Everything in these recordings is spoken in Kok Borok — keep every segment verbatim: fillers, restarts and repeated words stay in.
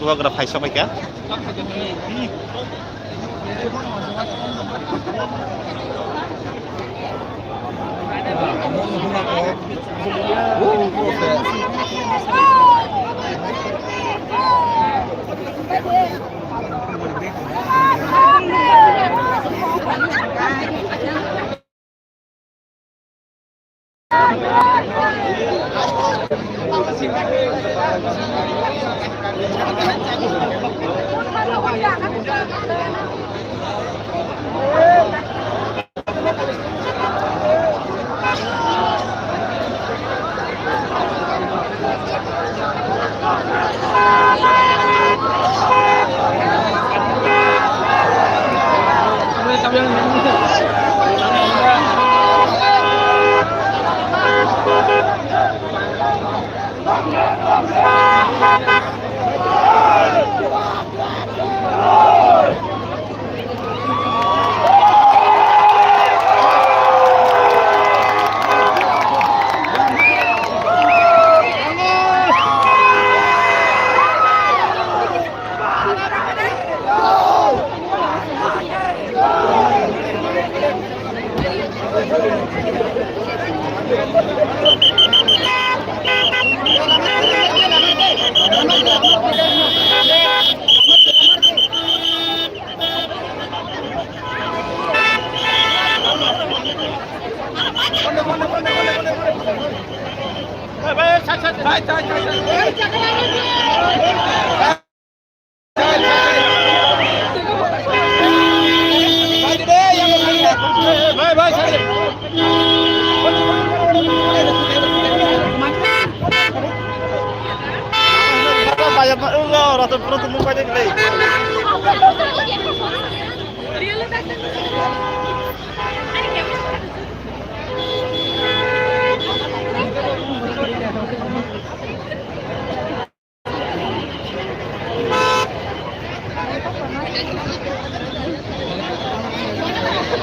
Bubagra phai sokphaikha.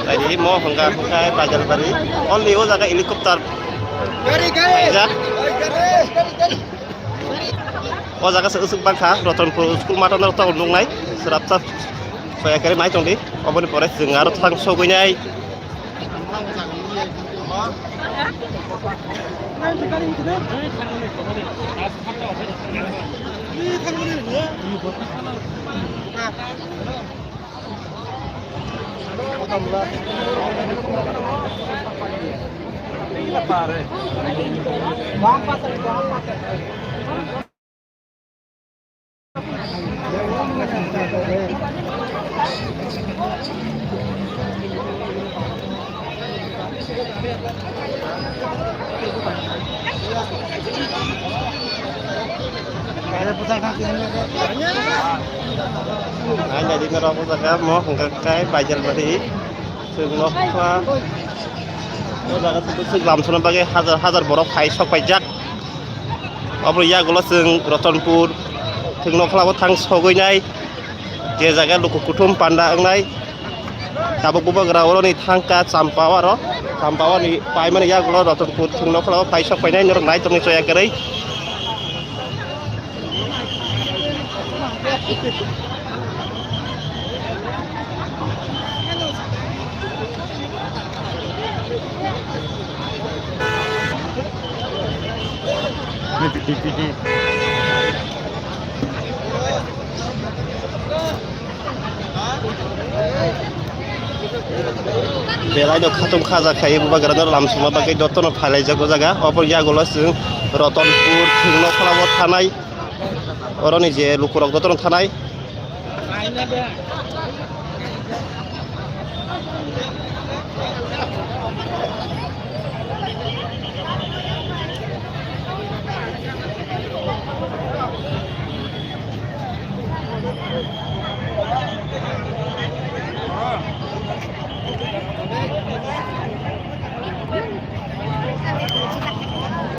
Tadi mo hwnka hwnka Bajalbari. Only o jaga helicopter. Kaijak. O jaga se usuk bangkha, Ratanpur school mata no tong nungnai. Srapsa soya kare nai tongdi. Oboni pore chwng aro thang sogwi nai. Ang jadi norok o jaga mo hwnka khe Baijalbari. Chwng nokha o jaga chwng lamsona bagwi hajar hajar borok hai sok paijak. Obo yagulo chwng Ratanpur chwng nokha o thang sogwi nai. Je jaga luku kuthum panda wngnai. Tabuk bubagra oroni thangka Champawaro. Champawani paimani yagulo Ratanpur chwng nokha o pai sok painai norok nai tongni choya kwrwi. Belai no khatung khaja khai bubagra no lamsuma bagwi jotono phailaijak o jaga. Obo yagulo chwng Ratanpur thwngno khlao thanai. Oroni je lukurok jotono thanai.